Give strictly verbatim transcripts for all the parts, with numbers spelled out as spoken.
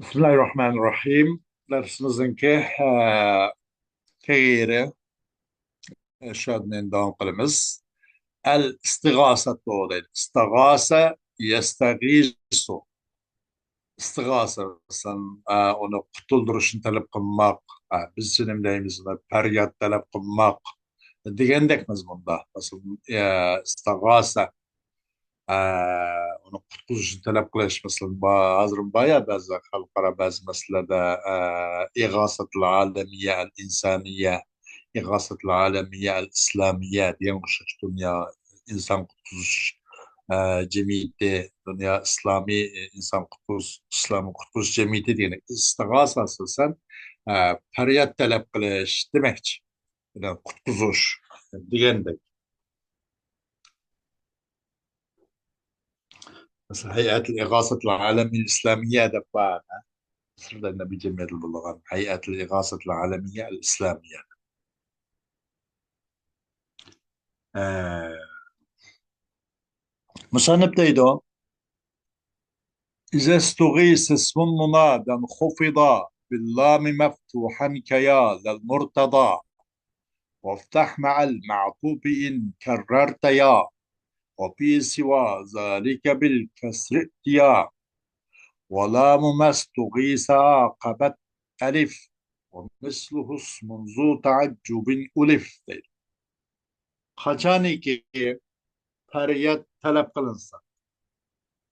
بىسمىللاھىررەھمانىررەھىم. دەرسىمىزنىڭكى، ئە، تەييارى، ئە، شۇ يەردىن داۋام قىلىمىز. ئەل ئىستىغاسەتۇ دەيدۇ. ئىستىغاسە، يەستەغىسۇ. ئىستىغاسە، مەسىلەن، ئە، ئۇنى قۇتۇلدۇرۇشنى تەلەپ قىلماق. ئە، بىزچە نېمە دەيمىز؟ ئۇنى پەرياد تەلەپ قىلماق دېگەندەك مەزمۇندا. مەسىلەن، ئە، ئىستىغاسە، ئە، ئۇنى قۇتقۇزۇشنى تەلەپ قىلىش، مەسىلەن، با-، ھازىر بار يا بەزى خەلقئارا بەزى مەسىلىلەردە، ئە، ئىغاسەتۇل ئالەمىيە ئەل ئىنسانىيە، ئىغاسەتۇل ئالەمىيە ئەل ئىسلامىيە دېگەن ئوخشاش دۇنيا ئىنسان قۇتقۇزۇش، ئە، جەمئىيىتى، دۇنيا ئىسلامىي ئىنسان قۇتقۇزۇش، ئىسلامنى قۇتقۇزۇش جەمئىيىتى دېگەن ئىستىغاسە ئاساسەن، ئە، پەرياد تەلەپ قىلىش دېمەكچى. قۇتقۇزۇش دېگەندەك. مەسىلەن، ھەيئەتۇل ئىغاسەتۇل ئالەمىيە ئىسلامىيە دەپ بار. مىسىردا نەبىي جەمئىيەتى بولغان ھەيئەتۇل ئىغاسەتۇل ئالەمىيە ئىسلامىيە. ئە، مۇسەننىپ دەيدۇ: إذا استغيث اسم منادى خفض باللام مفتوحا كيا للمرتضى، وافتح مع المعطوف إن كررت يا، وفي سوى ذلك بالكسر ائت يا، ولام ما استغيث عاقبت ألف، ومثله اسم ذو تعجب ألف دەيدۇ. قاچانكى پەرياد تەلەپ قىلىنسا،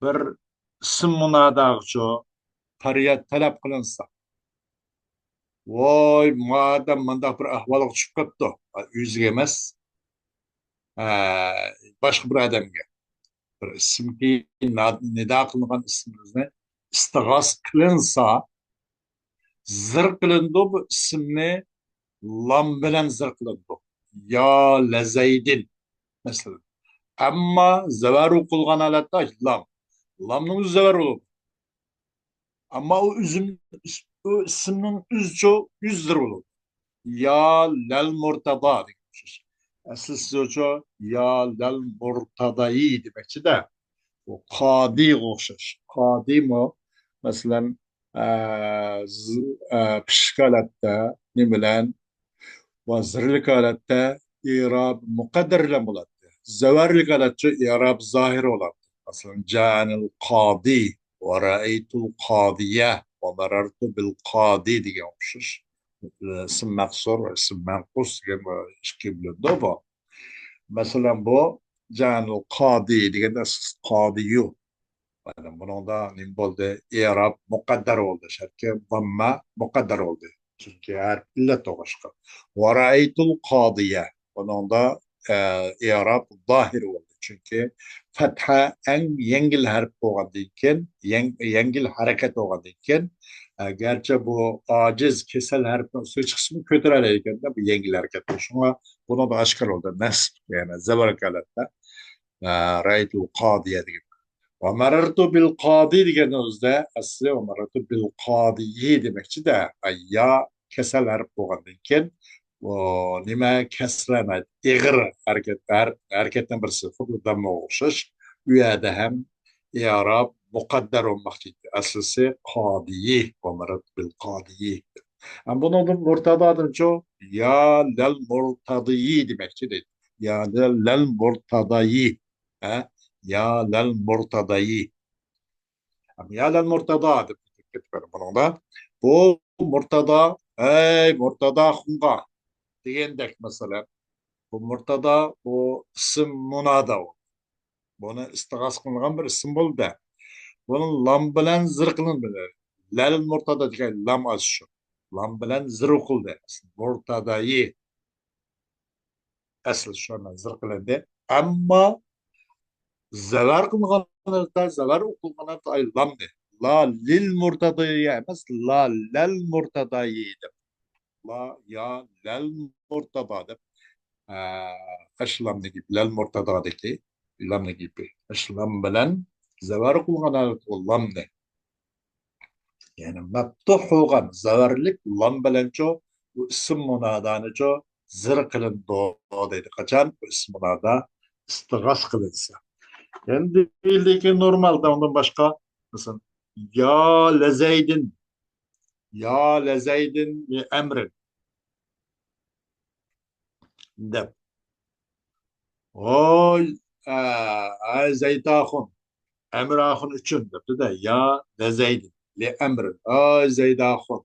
بىر ئىسىم مۇناداغىچۇ پەرياد تەلەپ قىلىنسا، ۋاي، ما ئادەم مۇنداق بىر ئەھۋالغا چۈشۈپ قاپتۇ. ئۆزىگە ئەمەس، ئە، باشقا بىر ئادەمگە. بىر ئىسىمكى نا-، نىدا قىلىنغان ئىسمىمىزنى ئىستىغاس قىلىنسا، زىر قىلىنىدۇ بۇ ئىسىمنى، لام بىلەن زىر قىلىنىدۇ. يا لەزەيدىن، مەسىلەن. ئەمما زەۋەر ئوقۇلغان ھالەتتە لام. لامنىڭ ئۆزى زەۋەر بولىدۇ. ئەمما ئۇ ئۈزۈم، ئۇ ئىسىمنىڭ ئۆزىچۇ، ئۆزى زىر بولىدۇ. يا لەل مۇرتەدا دېگەن ئوخشاش. ئەسلىسىچۇ، يا لەل مۇرتەدايى دېمەكچىدە. ئۇ قادىغا ئوخشاش. قادىمۇ، مەسىلەن، ئە، ز-، ئە، پىشىك ھالەتتە نېمە بىلەن ۋە زىرلىك ھالەتتە ئىراب مۇقەددەر بىلەن بولاتتى. زەۋەرلىك ھالەتچۇ ئىراب زاھىر بولاتتى. مەسىلەن، جانىل قادى ۋە رەئەيتۇل قادىيە ۋە مەرەرتۇ بىل قادى دېگەن ئوخشاش. ئىسىم مەقسۇر ۋە ئىسىم مەنقۇس دېگەن ئىككى بۆلۈنىدۇ بۇ. مەسىلەن، بۇ جانىل قادى دېگەندە سىز قادىيۇ. مانا بۇنىڭدا نېمە بولدى؟ ئېراب مۇقەددەر بولدى. شەرتكە دامما مۇقەددەر بولدى. چۈنكى ھەرپ ئىللەت بولغاچقا. ۋەرەئەيتۇل قادىيە. بۇنىڭدا، ئە، ئېراب زاھىر بولدى. چۈنكى پەتھە ئەڭ يەڭگىل ھەرپ بولغاندىن كېيىن، يەڭ-، يەڭگىل ھەرىكەت بولغاندىن كېيىن، ئە، گەرچە بۇ ئاجىز كېسەل ھەرپنىڭ ئۈستىگە چىقسىمۇ كۆتۈرەلەيدىكەن، بۇ يەڭگىل ھەرىكەت. شۇڭا بۇنىڭدا ئاشكارا بولدى. نەسب، يەنى زەۋەرلىك ھالەتتە. ئە، رەئەيتۇل قادىيە دېگەن. ۋە مەرەرتۇ بىل قادى دېگەننىڭ ئۆزىدە ئەسلى ۋە مەرەرتۇ بىل قادىيى دېمەكچىدە. ئە، يا كەسەل ھەرپ بولغاندىن كېيىن، ئۇ نېمە كەسرە ئېغىر ھەرىكەت، ھەر-، ھەرىكەتنىڭ بىرسى خۇددى داممىغا ئوخشاش. ئۇ يەردە ھەم ئېراب مۇقەددەر بولماقچى. ئەسلىسى قادىيى، ۋە مەرەرتۇ بىل قادىيى. ئەم بۇنىڭدىن مۇرتادادىنچۇ؟ يا لەل مۇرتادىيى دېمەكچى دەيدۇ. يا لەل، لەل مۇرتادايى. ھە؟ يا لەل مۇرتادايى. يا لەل مۇرتادا دەپ كېتىپ بۇنىڭدا. بۇ مۇرتادا، ئەي مۇرتادا خۇڭغا دېگەندەك مەسىلەن. بۇ مۇرتادا، بۇ ئىسىم مۇنادا. بۇنى ئىستىغاس قىلىنغان بىر ئىسىم بولدى. بۇنى لام بىلەن زىر قىلىندى. لەل مۇرتادا دېگەن لام ئاز شۇ. لام بىلەن زىر قىلدى. مۇرتادايى. ئەسلى شۇ زىر قىلىندى. ئەمما زەۋەر قىلغانلىقتا، زەۋەر ئوقۇلغانلىقتا ئاي لامنى. لا لىل مۇرتادايى ئەمەس، لا لەل مۇرتادايى دەپ. لا يا لەل مۇرتادا دەپ. ئە، ئەش لامنى گېپى، لەل مۇرتادادىكى لامنى گېپى. ئەش لام بىلەن زەۋەر قىلغان ھالەتتە لامنى. يەنى مەپتۇھ بولغان زەۋەرلىك لام بىلەنچۇ، بۇ ئىسىم مۇنادانىچۇ زىر قىلىنىدۇ دەيدۇ. قاچان بۇ ئىسىم مۇنادا ئىستىغاس قىلىنسا. يەنى دېيىلدىكى نورمالدا ئۇندىن باشقا، مەسىلەن، يا لەزەيدىن، يا لزيد لأمر دەپ. ۋاي، ئە، ئەي زەيد ئاخۇن، ئەمر ئاخۇن ئۈچۈن دەپتۇ-دە. يا لزيد لأمر، ئەي زەيد ئاخۇن،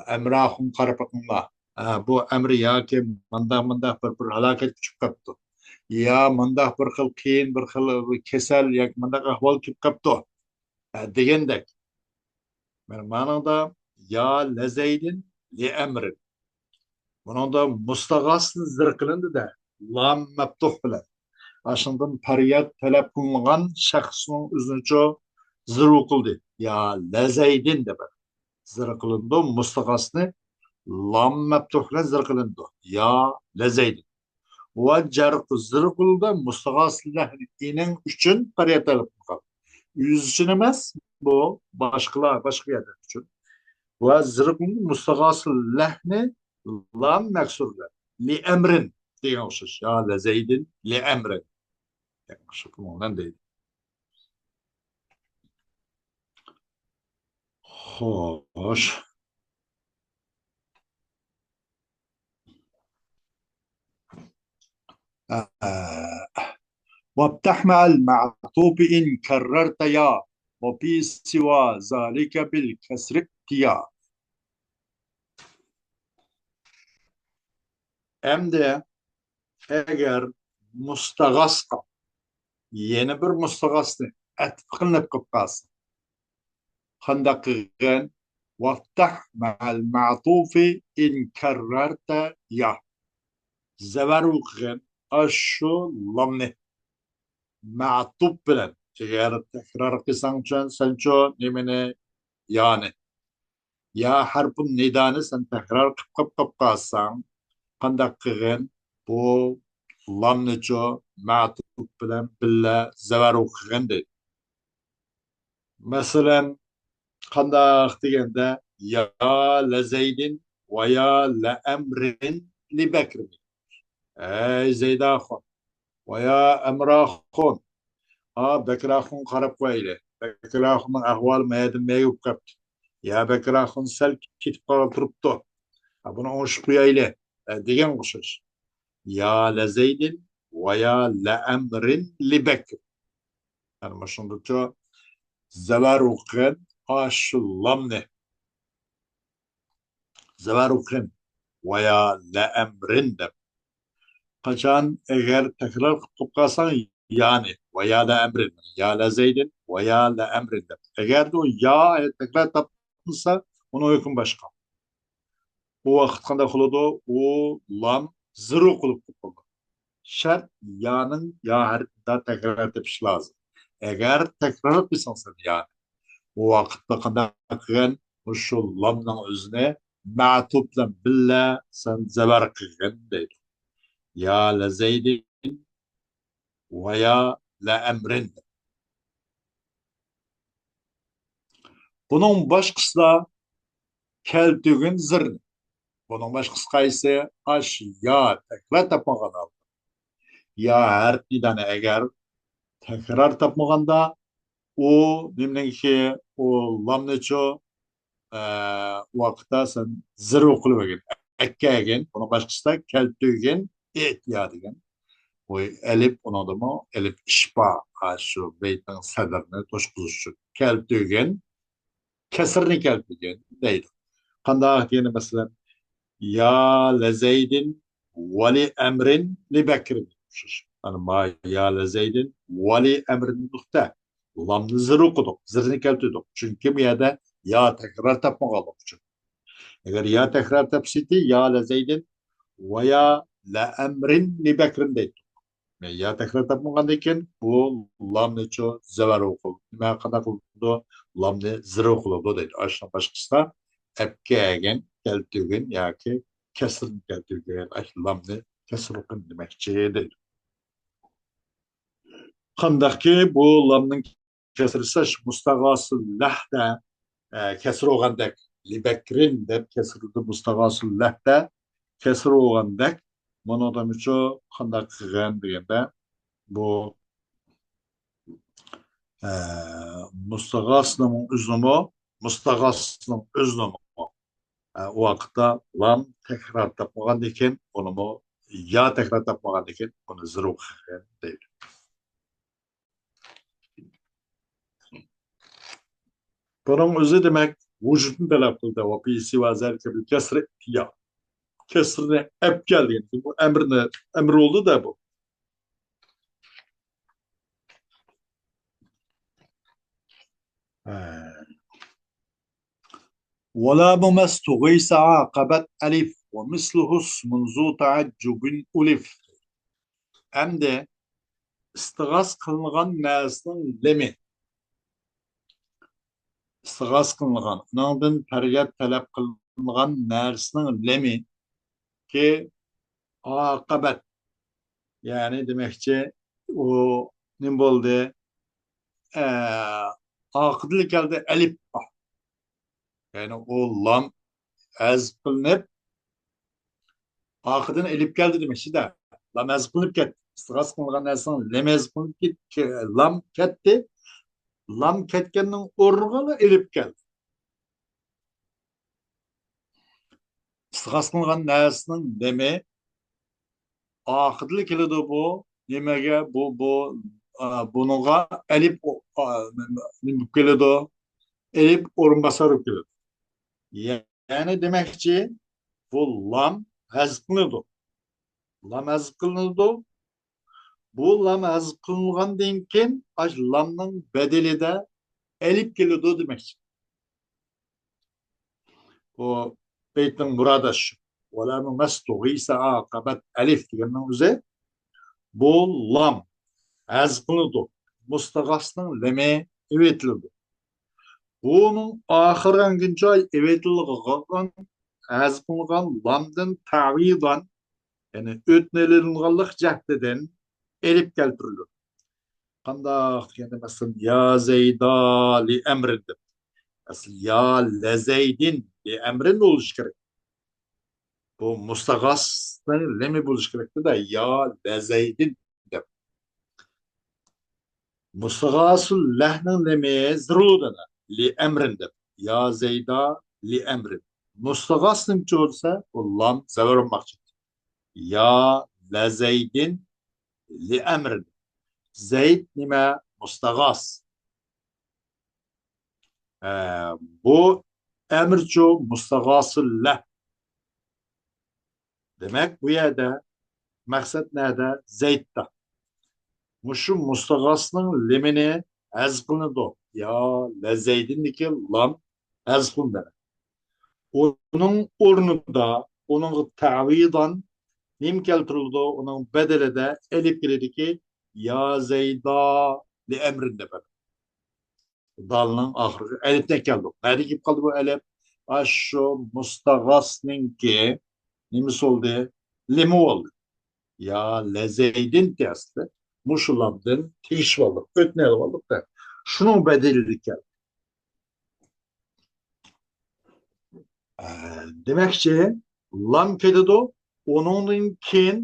ئەمر ئاخۇن قاراپ بېقىڭلار. ئە، بۇ ئەمر ياكى مۇنداق، مۇنداق بىر، بىر ھالاكەت كۈچۈپ قاپتۇ. يا مۇنداق بىر خىل قىيىن، بىر خىل كېسەل ياكى مۇنداق ئەھۋال كېلىپ قاپتۇ. ئە، دېگەندەك. مانا مانىڭدا يا لزيد لأمر. بۇنىڭدا مۇستاغاسىنى زىر قىلىندى-دە، لام مەپتۇھ بىلەن. ئاشۇندىن پەرياد تەلەپ قىلىنغان شەخسنىڭ ئۆزىنىچۇ زىرۇ قىلدى. يا لزيد دەپ زىر قىلىنىدۇ. مۇستاغاسىنى لام مەپتۇھ بىلەن زىر قىلىنىدۇ. يا لزيد. ۋە جەر زىر قىلىنىدۇ. مۇستاغاسىلەھنى ئېنىڭ ئۈچۈن پەرياد تەلەپ قىلغان. ئۆزى ئۈچۈن ئەمەس، بۇ باشقىلار، باشقا يەرلەر ئۈچۈن. ۋە زىر قىلىنىدۇ مۇستاغاسىلەھنى لام مەكسۇر بىلەن. لىئەمرىن دېگەن ئوخشاش. يا لزيد لىئەمرىن. دېگەن ئوخشاش. بۇنىڭ بىلەن دەيدۇ. خوش. ئە، وافتح مع المعطوف إن كررت يا، وفي سوى ذلك بالكسر اقتيا. ئەمدى ئەگەر مۇستاغاسقا يەنە بىر مۇستاغاسنى ئەتىپ قىلىنىپ قىلىپ قالسا، قانداق قىلغىن؟ وافتح مع المعطوف إن كررت يا. زەۋەر ئوقۇغىن ئاشۇ لامنى مەتۇپ بىلەن. ئەگەر تەكرار قىلساڭچۇ سەنچۇ نېمىنى؟ يانى. يا ھەرپۇن نىدانى سەن تەكرار قىپ قىپ قىپ قالساڭ، قانداق قىلغىن؟ بۇ لامنىچۇ مەتۇپ بىلەن بىللە زەۋەر ئوقۇغىن دەيدۇ. مەسىلەن، قانداق دېگەندە، يا لەزەيدىن ۋە يا لەئەمرىن لىبەكرىن. ئەي زەيداخۇن ۋە يا ئەمراخۇن. ئا، بەكراخۇن قاراپ قويايلى. بەكراخۇننىڭ ئەھۋالى مەيەدىن مەيگە بولۇپ قاپتۇ. يا بەكراخۇن سەل كېتىپ قالغىلى تۇرۇپتۇ. ئا، بۇنى ئوڭشىپ قويايلى، ئە، دېگەن ئوخشاش. يا لەزەيدىن ۋە يا لەئەمرىن لىبەكر. يەنى مۇشۇندىچۇ زەۋەر ئوقۇغىن ئاشۇ لامنى. زەۋەر ئوقۇغىن ۋە يا لەئەمرىن دەپ. قاچان ئەگەر تەكرار قىلىپ قالساڭ يانى ۋە يا لەئەمرىن، يا لەزەيدىن ۋە يا لەئەمرىن دەپ. ئەگەر ئۇ يا تەكرار تاپمىسا، ئۇنىڭ ھۆكمى باشقا. ئۇ ۋاقىت قانداق بولىدۇ؟ ئۇ لام زىرۇ قىلىپ قويۇلىدۇ. شەرت يانىڭ يا ھەرپىدە تەكرار تېپىش لازىم. ئەگەر تەكرار قىلساڭ سەن يانى، ئۇ ۋاقىتتا قانداق قىلغىن؟ مۇشۇ لامنىڭ ئۆزىنى مەتۇپ بىلەن بىللە سەن زەۋەر قىلغىن دەيدۇ. يا لەزەيدىن ۋە يا لەئەمرىن. بۇنىڭ باشقىسىدا كەلتۈرگىن زىرنى. بۇنىڭ باشقىسى قايسى؟ ئاش يا تەكرار تاپمىغان ھالدا. يا ھەرپ نىدانى ئەگەر تەكرار تاپمىغاندا، ئۇ نېمىنىڭكى؟ ئۇ لامنىچۇ، ئە، ۋاقىتتا سەن زىرۇ قىلىۋەرگىن. ئەككەگىن، بۇنىڭ باشقىسىدا كەلتۈرگىن ئېتىيا دېگەن. بۇ ئەلىپ، ئۇنىڭدىمۇ ئەلىپ ئىشپا، ئاشۇ بەيتنىڭ سەدرىنى توشقۇزۇش ئۈچۈن. كەلتۈرگىن، كەسىرنى كەلتۈرگىن دەيدۇ. قانداق دېگەندە، مەسىلەن، يا لەزەيدىن ۋە لىئەمرىن لىبەكرىن. مانا، ما يا لەزەيدىن ۋە لىئەمرىن نۇقتە. لامنى زىر ئوقۇدۇق، زىرنى كەلتۈردۇق. چۈنكى بۇ يەردە يا تەكرار تاپمىغانلىقى ئۈچۈن. ئەگەر يا تەكرار تاپسىدى، يا لەزەيدىن ۋە يا لەئەمرىن لىبەكرىن دەيتتۇق. يا تەكرار تاپمىغاندىن كېيىن بۇ لامنىچۇ زەۋەر ئوقۇلىدۇ. نېمە، قانداق قىلىدۇ؟ لامنى زىر ئوقۇلىدۇ دەيدۇ. ئاشۇنىڭ باشقىسىدا ئەپكەگىن، كەلتۈرگىن ياكى كەسىرنى كەلتۈرگىن، ئاشۇ لامنى كەسىر ئوقۇن دېمەكچى دەيدۇ. قانداقكى بۇ لامنىڭ كەسرىسى مۇستاغاسىللەھدە، ئە، كەسىر بولغاندەك، لىبەكرىن دەپ كەسىرلىدى. مۇستاغاسىللەھدە كەسىر بولغاندەك، بۇنىڭدىمۇچۇ قانداق قىلغان دېگەندە، بۇ، ئە، مۇستاغاسنىڭ ئۆزىمۇ، مۇستاغاسنىڭ ئۆزىمۇ، ئە، ئۇ ۋاقىتتا لام تەكرار تاپمىغاندىكىن، ئۇنىمۇ يا تەكرار تاپمىغاندىكىن، ئۇنى زىرۋ قىلغىن دەيدۇ. بۇنىڭ ئۆزى دېمەك، ۋۇجۇدنى تەلەپ قىلدى. ۋە پى سىۋا زەلىكە بىل كەسرى يا. كەسرىنى ئەپ كەل دېگەن. بۇ ئەمرنى، ئەمر بولدى-دە بۇ. ھە. ولام ما استغيث عاقبت ألف ومثله اسم ذو تعجب ألف. ئەمدى ئىستىغاس قىلىنغان نەرسىنىڭ لېمى. ئىستىغاس قىلىنغان، ئۇنىڭدىن پەرياد تەلەپ قىلىنغان نەرسىنىڭ لېمى كى ئاقىبەت. يەنى دېمەكچى، ئۇ نېمە بولدى؟ ئە، ئارقىدىن كەلدى ئەلىپ بار. يەنى ئۇ لام ھەزىپ قىلىنىپ، ئارقىدىن ئېلىپ كەلدى دېمەكچىدە. لام ھەزىپ قىلىنىپ كەتتى. ئىستىغاس قىلىنغان نەرسىنىڭ لام ھەزىپ قىلىنىپ كەت-، لام كەتتى. لام كەتكەننىڭ ئورنىغا ئېلىپ كەلدى. ئىستىغاس قىلىنغان نەرسىنىڭ لېمى ئارقىدىلا كېلىدۇ بۇ. نېمىگە؟ بۇ، بۇ، ئا، بۇنىڭغا ئەلىپ ئو-، ئا، نېمە بولۇپ كېلىدۇ؟ ئەلىپ ئورۇنباسار بولۇپ كېلىدۇ. يەنى دېمەكچى، بۇ لام ھەزىپ قىلىنىدۇ. لام ھەزىپ قىلىنىدۇ. بۇ لام ھەزىپ قىلىنغاندىن كېيىن، ئاشۇ لامنىڭ بەدىلىدە ئەلىپ كېلىدۇ دېمەكچى. بۇ بەيتنىڭ مۇرادى شۇ. ولام ما استغيث عاقبت ألف دېگەننىڭ ئۆزى، بۇ لام ھەزىپ قىلىنىدۇ. مۇستىغاسنىڭ لېمى ئېۋېتىلىدۇ. بۇنىڭ ئاخىرىغا كەلگۈنچە ئېۋېتىلغان، ھەزىپ قىلىنغان لامدىن تەئۋىزەن، يەنى ئۆتنە ئېلىنغانلىق جەھىتىدىن ئېلىپ كەلتۈرۈلىدۇ. قانداق دېگەندە، مەسىلەن، يا زەيدا لىئەمرىن دەپ. ئەسلى يا لەزەيدىن لىئەمرىن بولۇشى كېرەك. بۇ مۇستىغاسنىڭ لېمى بولۇشى كېرەكتە، يا لەزەيدىن دەپ. مۇستىغاسۇل لەھنىڭ لېمى زىرۋ دەپ، لىئەمرىن دەپ. يا زەيدا لىئەمرىن. مۇستىغاس نېمىچە بولسا، بۇ لام زەۋر بولماقچى. يا لەزەيدىن لىئەمرىن. زەيد نېمە؟ مۇستىغاس. ئە، بۇ ئەمرچۇ مۇستىغاسۇل لەھ. دېمەك، بۇ يەردە مەقسەت نەدە؟ زەيدتا. مۇشۇ مۇستىغاسنىڭ لېمىنى ھەزىپ قىلىنىدۇ. يا لەزەيدىندىكى لام ھەزىپ قىلىنىدۇ. ئۇنىڭ ئورنىدا، ئۇنىڭغا تەئۋىزەن نېمە كەلتۈرۈلىدۇ؟ ئۇنىڭ بەدىلىدە ئەلىپ كېلىدىكى، يا زەيدا لىئەمرىن دەپ. دالنىڭ ئاخىرىغا ئەلىپنى كەلدۇق. نەدىن كېلىپ قالدى بۇ ئەلىپ؟ ئاشۇ مۇستىغاسنىڭكى نېمىسى بولدى؟ لېمى بولدى. يا لەزەيدىن دېسە، مۇشۇ لامدىن تېگىشىپ ئالدۇق، ئۆتنە ئېلىپ ئالدۇق دە. شۇنىڭ بەدىلىدە كەلدى. ئە، دېمەكچى، لام كېلىدۇ، ئۇنىڭدىن كېيىن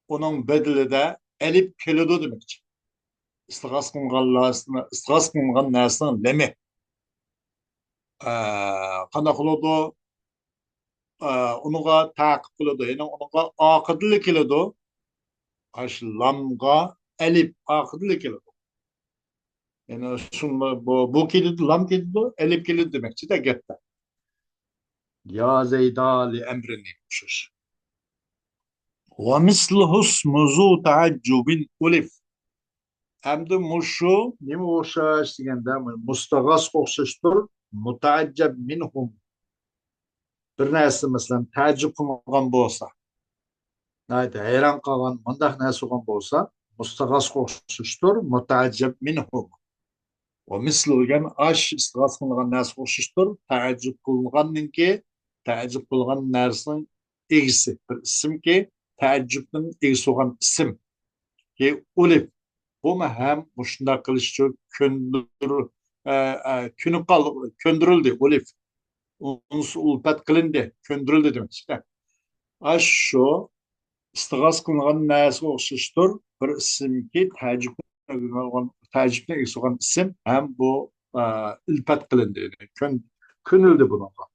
ئۇنىڭ بەدىلىدە ئەلىپ كېلىدۇ دېمەكچى. ئىستىغاس قىلىنغان نەرسىنى، ئىستىغاس قىلىنغان نەرسىنىڭ لېمى. ئە، قانداق قىلىدۇ؟ ئە، ئۇنىڭغا تەقىب قىلىدۇ، يەنى ئۇنىڭغا ئارقىدىنلا كېلىدۇ. ئاشۇ لامغا ئەلىپ ئارقىدىنلا كېلىدۇ. يەنى شۇنداق بۇ، بۇ كېلىدۇ، لام كېلىدۇ، ئەلىپ كېلىدۇ دېمەكچىدە گەپتە. يا زەيدا لىئەمرىنى ئوخشاش. ومثله اسم ذو تعجب ألف. ئەمدى مۇشۇ نېمە ئوخشاش دېگەندە، مۇستىغاسقا ئوخشاشتۇر، مۇتەئەججەب مىنھۇم. بىر نەرسە، مەسىلەن، تەئەججۈپ قىلغان بولسا، ناھايىتى ھەيران قالغان مۇنداق نەرسە بولغان بولسا، مۇستىغاسقا ئوخشاشتۇر، مۇتەئەججەب مىنھۇم. ۋە مىسلۇ دېگەن ئاش ئىستىغاسا قىلىنغان نەرسىگە ئوخشاشتۇر. تەئەججۈپ قىلىنغاننىڭكى، تەئەججۈپ قىلىنغان نەرسىنىڭ ئىگىسى، بىر ئىسىمكى، تەئەججۈپنىڭ ئىگىسى بولغان ئىسىم. كى ئۇلىف. بۇمۇ ھەم مۇشۇنداق قىلىشچۇ كۆندۈر-، ئە، ئە، كۆنۈپ قالدى، كۆندۈرۈلدى، ئۇلىف. ئۇنسۇ ئۇلپەت قىلىندى، كۆندۈرۈلدى دېمەكچىدە. ئاشۇ ئىستىغاس قىلىنغان نەرسىگە ئوخشاشتۇر. بىر ئىسىمكى تەئەججۈپنى، تەئەججۈپنى ئىگىسى بولغان ئىسىم ھەم بۇ، ئە، ئىلپەت قىلىندى، يەنى كۆن-، كۆنۈلدى بۇنىڭغا.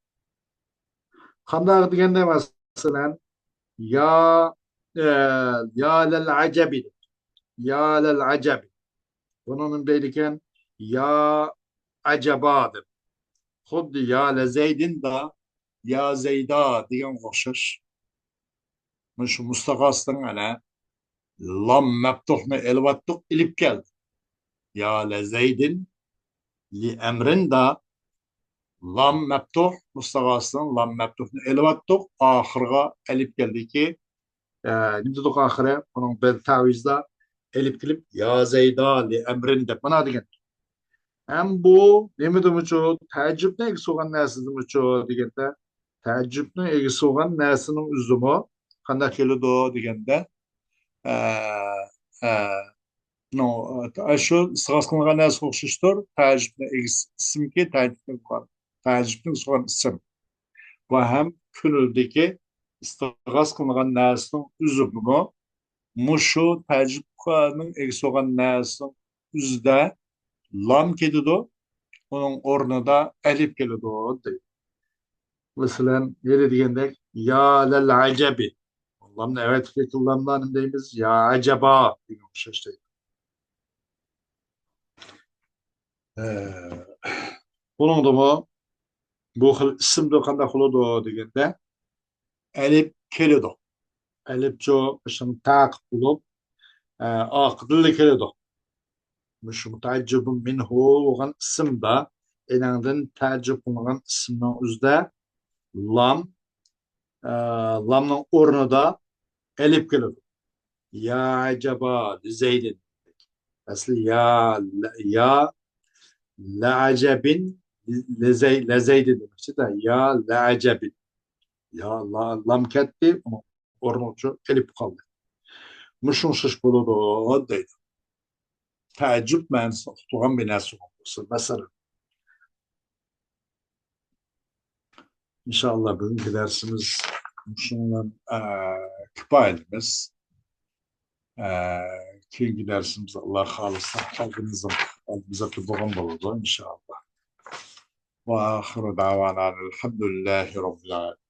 قانداق دېگەندە، مەسىلەن، يا، ئە، يا لەل ئەجەبى دەپ. يا لەل ئەجەبى. بۇنىڭ نېمە دەيدىكەن؟ يا ئەجەبا دەپ. خۇددى يا لەزەيدىن دا، يا زەيدا دېگەنگە ئوخشاش. مۇشۇ مۇستاغاسىنىڭ ئەنە لام مەپتۇھنى ئېلىۋاتتۇق، ئېلىپ كەلدى. يا لەزەيدىن لىئەمرىن دا لام مەپتۇھ، مۇستاغاسىنىڭ لام مەپتۇھنى ئېلىۋاتتۇق، ئاخىرىغا ئېلىپ كەلدىكى، ئە، نېمە دېدۇق ئاخىرى؟ بۇنىڭ بىر تەۋىزدا ئېلىپ كېلىپ، يا زەيدا لىئەمرىن دەپ مانا دېگەن. ھەم بۇ نېمىدىمۇچۇ؟ تەئەججۈپنىڭ ئىگىسى بولغان نەرسىدىمۇچۇ دېگەندە، تەئەججۈپنىڭ ئىگىسى بولغان نەرسىنىڭ ئۆزىمۇ قانداق كېلىدۇ دېگەندە، ئە، ئە، نو، ئە، شۇ ئىستىغاس قىلىنغان نەرسىگە ئوخشاشتۇر. تەئەججۈپنىڭ ئىگىسى ئىسىمكى، تەئەججۈپنىڭ، تەئەججۈپنىڭ ئىگىسى بولغان ئىسىم. بۇ ھەم كۆڭۈلدىكى ئىستىغاس قىلىنغان نەرسىنىڭ ئۆزىمۇ مۇشۇ تەئەججۈپنىڭ ئىگىسى بولغان نەرسىنىڭ ئۆزىدە لام كېلىدۇ، ئۇنىڭ ئورنىدا ئەلىپ كېلىدۇ دەيدۇ. مەسىلەن، ھېلى دېگەندەك، يا لەل ئەجەبى. لامنى ئەۋەتىپ كەتكەن لاملارنى دەيمىز، يا ئەجەبا دېگەن ئوخشاش دەيدۇ. ئە، بۇنىڭدىمۇ بۇ خىل ئىسىمدا قانداق بولىدۇ دېگەندە، ئەلىپ كېلىدۇ. ئەلىپچۇ شۇنى تەقىب بولۇپ، ئە، ئارقىدىنلا كېلىدۇ. مۇشۇ مۇتەئەججىبۇن مىنھۇ بولغان ئىسىمدا، ئېنىڭدىن تەئەججۈب قىلىنغان ئىسىمنىڭ ئۆزىدە لام، ئە، لامنىڭ ئورنىدا ئەلىپ كېلىدۇ. يا ئەجەبا لىزەيدىن. ئەسلى يا، يا لەئەجەبىن لىزەي-، لەزەيدىن دېمەكچىدە. يا لەئەجەبىن. يا لا-، لام كەتتى، ئۇنىڭ ئورنىغا ئېلىپ قالدى. مۇشۇ ئوخشاش بولىدۇ دەيدۇ. تەئەججۈب مەنىسىنى ئۇقتۇرغان بىر نەرسە بولسا، مەسىلەن. ئىنشائاللا، بۈگۈنكى دەرسىمىز مۇشۇنىڭ بىلەن، ئە، كۇپايىلىمىز. ئە، كېيىنكى دەرسىمىز، ئاللا خالىسا، ئالدىمىزدا، ئالدىمىزدا بولغان بولىدۇ، ئىنشائاللا. وآخر دعوانا الحمد لله رب العالمين.